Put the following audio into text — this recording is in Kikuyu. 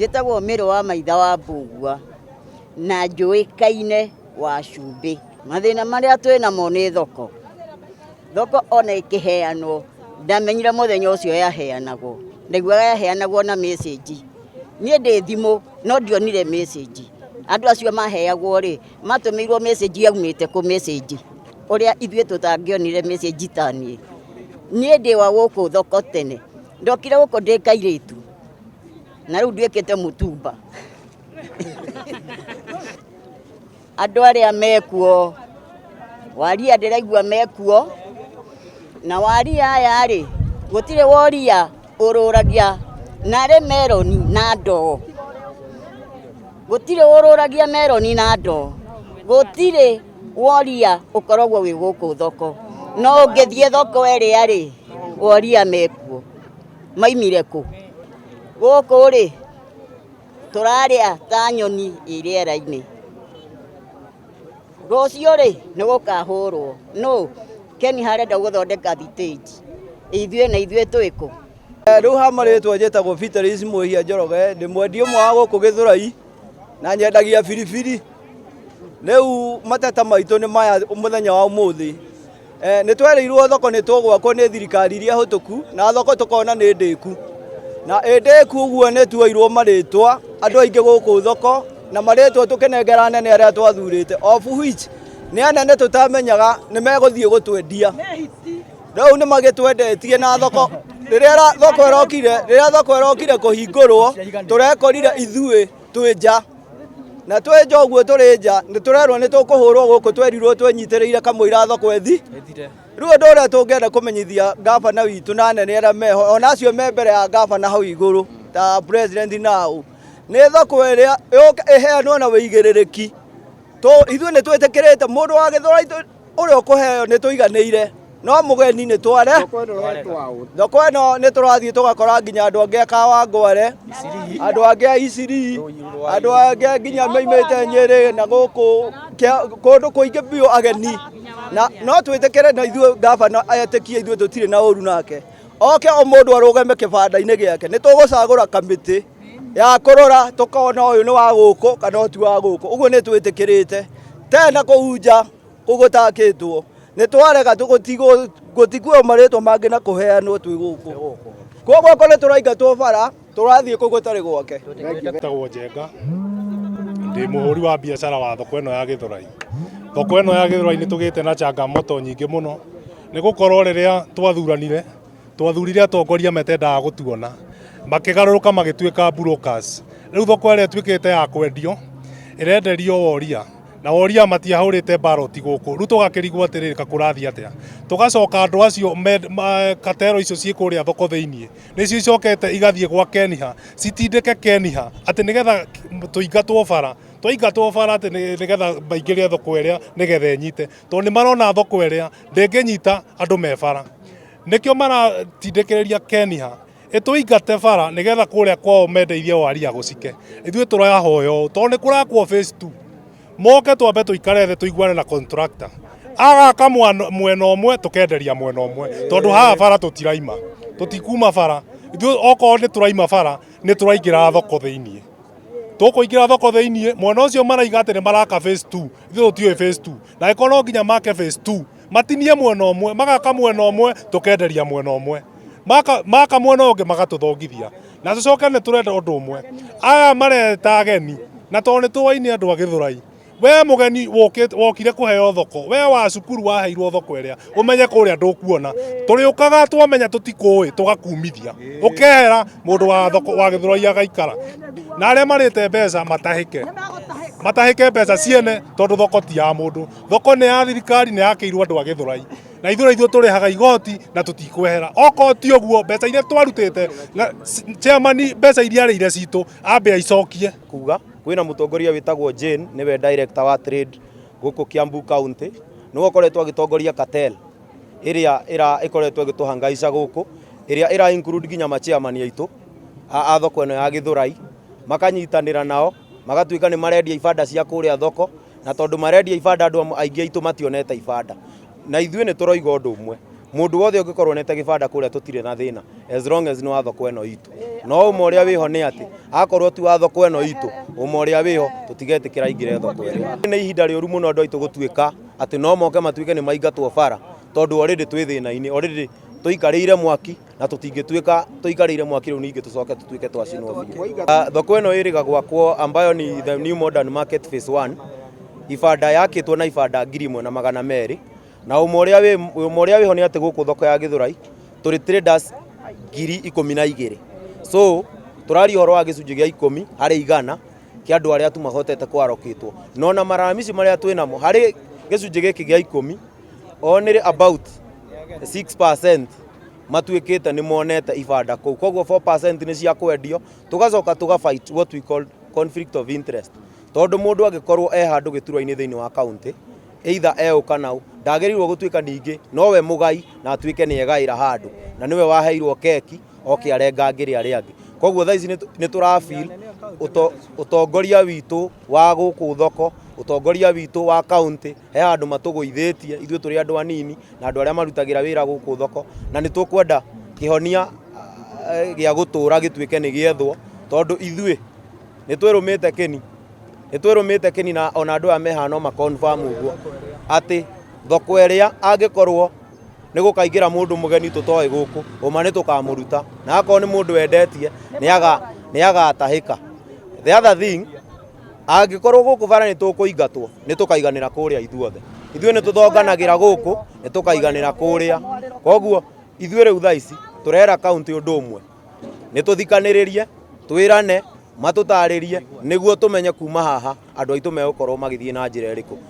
Njĩtagwo Mĩrũ wa Maitha wa Mbũgua na njũĩkaine wa cumbĩ. Mathĩna marĩa twĩ namo nĩ thoko. Thoko ona ĩkĩheanwo ndamenyire mũthenya ũcio yaheanagwo, ndaiguaga yaheanagwo na message. Niĩ ndĩ thimũ no ndionire message. Andũ acio maheagwo rĩ, matũmĩirwo message yaumĩte kũ message? Ũrĩa ithuĩ tũtangĩonire message ta niĩ. Niĩ ndĩ wa gũkũ thoko tene, ndokire gũkũ ndĩ kairĩtu. Na rĩu nduĩkĩte mũtumba. Andũ arĩa mekuo, waria ndĩraigua mekuo, na waria aya rĩ, gũtirĩ woria ũrũragia narĩ meroni na ndoo. Gũtirĩ ũrũragia meroni na ndoo. Gũtirĩ woria ũkoragwo wĩ gũkũ thoko. No ũngĩthiĩ thoko ĩrĩa rĩ, woria mekuo. Maimire kũ? Gũkũ rĩ, tũrarĩa ta nyoni ĩ rĩera-inĩ. Rũciũ rĩ, nĩ gũkahũrwo. Nũ? Ken arenda gũthondeka thitĩnji. Ithuĩ na ithuĩ twĩ kũ? Rĩu ha marĩtwa njĩtagwo Vitalis Mwĩhia Njoroge, ndĩ mwendia ũmwe wa gũkũ Gĩthũrai na nyendagia biribiri. Rĩu mateta maitũ nĩ maya mũthenya wa ũmũthĩ. Eh, nĩ twerĩirwo thoko nĩ tũgwakwo nĩ thirikari iria hũtũku na thoko tũkona nĩ ndĩku na ĩ ndĩku ũguo nĩ tuoirwo marĩtwa andũ aingĩ gũkũ thoko na marĩtwa tũkĩnengera anene arĩa twathurĩte, of which nĩ anene tũtamenyaga nĩ megũthiĩ gũtwendia. Rĩu nĩ magĩtwendetie na thoko rĩrĩa thoko ĩrokire, rĩrĩa thoko ĩrokire kũhingũrwo tũrekorire ithuĩ twĩ nja. Na twĩ nja ũguo tũrĩ nja nĩ tũrerwo nĩ tũkũhũrwo gũkũ twerirwo twĩnyitĩrĩire kamũira thoko ĩthi. Rĩu ũndũ ũrĩa tũngĩenda kũmenyithia ngabana witũ na anene arĩa meho ona acio me mbere ya ngabana hau igũrũ ta president nao nĩ thoko ĩrĩa yũke ĩheanwo na wĩigĩrĩrĩki. Ithuĩ nĩ twĩtĩkĩrĩte mũndũ wa Gĩthũrai ũrĩa ũkũheo nĩ tũiganĩire no mũgeni nĩ tware thoko ĩno nĩ tũrathiĩ tũgakora nginya andũ angĩ a Kawangware, andũ angĩ a Isiri, andũ angĩ nginya maimĩte Nyĩrĩ na gũkũ kũndũ kũingĩ biũ ageni. Na no twĩtĩkĩre na ithuĩ ngabana etĩkie ithuĩ tũtirĩ na ũru nake, oke o mũndũ arũgame kĩbanda-inĩ gĩake, nĩ tũgũcagũra kamĩtĩ ya kũrora tũkona ũyũ nĩ wa gũkũ kana ũyũ ti wa gũkũ, ũguo nĩ twĩtĩkĩrĩte. Tena kũu nja kũu gũtakĩtwo nĩ twarega gũtikuoywo marĩtwa mangĩ na kũheanwo twĩ gũkũ. Koguo okorwo nĩ tũraingatwo bara tũrathiĩ kũu gũtarĩ gwake. Njĩtagwo Njenga, ndĩ mũhũri wa biacara wa thoko ĩno ya Gĩthũrai. Thoko ĩno ya Gĩthũrai nĩ tũgĩte na changamoto nyingĩ mũno, nĩ gũkorwo rĩrĩa twathuranire, Twathurire atongoria metendaga gũtuona, makĩgarũrũka magĩtuĩka brokers. Rĩu thoko ĩrĩa ĩtuĩkĩte ya kwendio, ĩrenderio woria, na woria matiahũrĩte ballot gũkũ. Rĩu tũgakĩrigwo atĩrĩrĩ ka kũrathiĩ atĩa? Tũgacoka andũ acio katero icio ciĩ kũrĩa thoko thĩiniĩ, nĩcio icokete igathiĩ gwa Keniha, citindĩke Keniha atĩ nĩgetha tũingatwo bara. Twaingatwo bara atĩ nĩgetha maingĩre thoko ĩrĩa nĩgetha ĩnyite. Tondũ nĩ marona thoko ĩrĩa ndĩngĩnyita andũ me bara. Nĩkĩo maratindĩkĩrĩria Keniha ĩtũingate bara nĩgetha kũrĩa kwao mendeirie waria gũcike. Ithuĩ tũrahoya ũũ tondũ nĩ kũrakwo phase 2 moke twambe tũikare thĩ tũiguane na contractor agaka mwena ũmwe tũkenderia mwena ũmwe tondũ haha bara tũtiraima, tũtikuma bara ithuĩ. Okorwo nĩ tũraima bara nĩ tũraingĩra thoko thĩiniĩ, tũkũingĩra thoko thĩiniĩ mwena ũcio maraiga atĩ nĩ maraka phase 2, ithuĩ tũtiũĩ phase 2, na ĩkorwo no nginya make phase 2 matinie mwena ũmwe, magaka mwena ũmwe tũkenderia mwena ũmwe, maka, maka mwena ũngĩ magatũthongithia. Na tũcoke nĩ tũrenda ũndũ ũmwe, aya mareta ageni na tondũ nĩ tũwaine andũ a Gĩthũrai, we mũgeni wokire kũheo thoko, we wa cukuru waheirwo thoko ĩrĩa ũmenye kũrĩa ndũkuona, tũrĩũkaga twamenya tũtikũĩ tũgakumithia, ũkehera mũndũ wa thoko wa Gĩthũrai agaikara, na arĩa marĩte mbeca matahĩke, matahĩke mbeca ciene tondũ thoko ti ya mũndũ. Thoko nĩ ya thirikari, nĩ yakĩirwo andũ a Gĩthũrai, na ithuĩ ithuĩ tũrĩhaga igoti na tũtikwehera. Okorwo ti ũguo mbeca iria twarutĩte na chairman mbeca iria arĩire citũ ambe aicokie. Kuga kwĩna mũtongoria wĩtagwo Jane, nĩwe director wa trade gũkũ Kiambu County, nĩwe ũkoretwo agĩtongoria cartel ĩrĩa ĩkoretwo ĩgĩtũhangaica gũkũ, ĩrĩa ĩra include nginya ma chairman aitũ a thoko ĩno ya Gĩthũrai, makanyitanĩra nao magatuĩka nĩ marendia ibanda cia kũrĩa thoko. Na tondũ marendia ibanda andũ aingĩ aitũ mationete ibanda. Na ithuĩ nĩ tũroiga ũndũ ũmwe. Mũndũ wothe ũngĩkorwo onete gĩbanda kũrĩa tũtirĩ na thĩna as long as nĩ wa thoko ĩno itũ. No ũma ũrĩa wĩho nĩ atĩ akorwo ti wa thoko ĩno itũ, ũma ũrĩa wĩho tũtigetĩkĩra aingĩre thoko ĩrĩa. Nĩ ihinda rĩũru mũno andũ aitũ gũtuĩka atĩ no moke matuĩke nĩ maingatwo bara tondũ already twĩ thĩna-inĩ, already tũikarĩire mwaki na tũtingĩtuĩka tũikarĩire mwaki rĩu ningĩ tũcoke tũtuĩke twacinwo biũ. Thoko ĩno ĩrĩga gwakwo ambayo ni the new modern market phase 1, ibanda yakĩtwo na ibanda 1200, na ũma ũrĩa wĩ ũma ũrĩa wĩho nĩ atĩ gũkũ thoko ya Gĩthũrai tũrĩ traders 12,000, so tũraria ũhoro wa gĩcunjĩ gĩa 10 harĩ igana kĩa andũ arĩa tu mahotete kwarokĩtwo. No na maramici marĩa twĩ namo harĩ gĩcunjĩ gĩkĩ gĩa 10, only about 6% matuĩkĩte nĩ monete ibanda kũu, koguo 4% nĩ cia kwendio. Tũgacoka tũga fight what we call conflict of interest, tondũ mũndũ angĩkorwo e handũ gĩturwa-inĩ thĩinĩ wa county, either e ũ kana ũ, ndagĩrĩirwo gũtuĩka ningĩ nowe mũgai na atuĩke nĩ egaĩra handũ na nĩwe waheirwo keki oke arengangĩre arĩa angĩ. Koguo thaa ici nĩ tũra feel ũtongoria witũ wa gũkũ thoko, ũtongoria witũ wa county, he handũ matũgũithĩtie ithuĩ tũrĩ andũ anini na andũ arĩa marutagĩra wĩra gũkũ thoko, na nĩ tũkwenda kĩhonia gĩa gũtũra gĩtuĩke nĩ gĩethwo, tondũ ithuĩ nĩ twĩrũmĩte kĩni, nĩ twĩrũmĩte kĩni, na ona andũ aya me haha no ma confirm ũguo atĩ thoko ĩrĩa angĩkorwo nĩ gũkaingĩra mũndũ mũgeni tũtoĩ gũkũ, ũma nĩ tũkamũruta, na akorwo nĩ mũndũ wendetie nĩ agatahĩka. The other thing, angĩkorwo gũkũ bara nĩ tũkũingatwo, nĩ tũkaiganĩra kũrĩa ithuothe. Ithuĩ nĩ tũthonganagĩra gũkũ, nĩ tũkaiganĩra kũrĩa. Koguo ithuĩ rĩu thaa ici tũrera kaunti ũndũ ũmwe, nĩ tũthikanĩrĩrie, twĩrane, matũtarĩrie nĩguo tũmenye kuma haha andũ aitũ megũkorwo magĩthiĩ na njĩra ĩrĩkũ.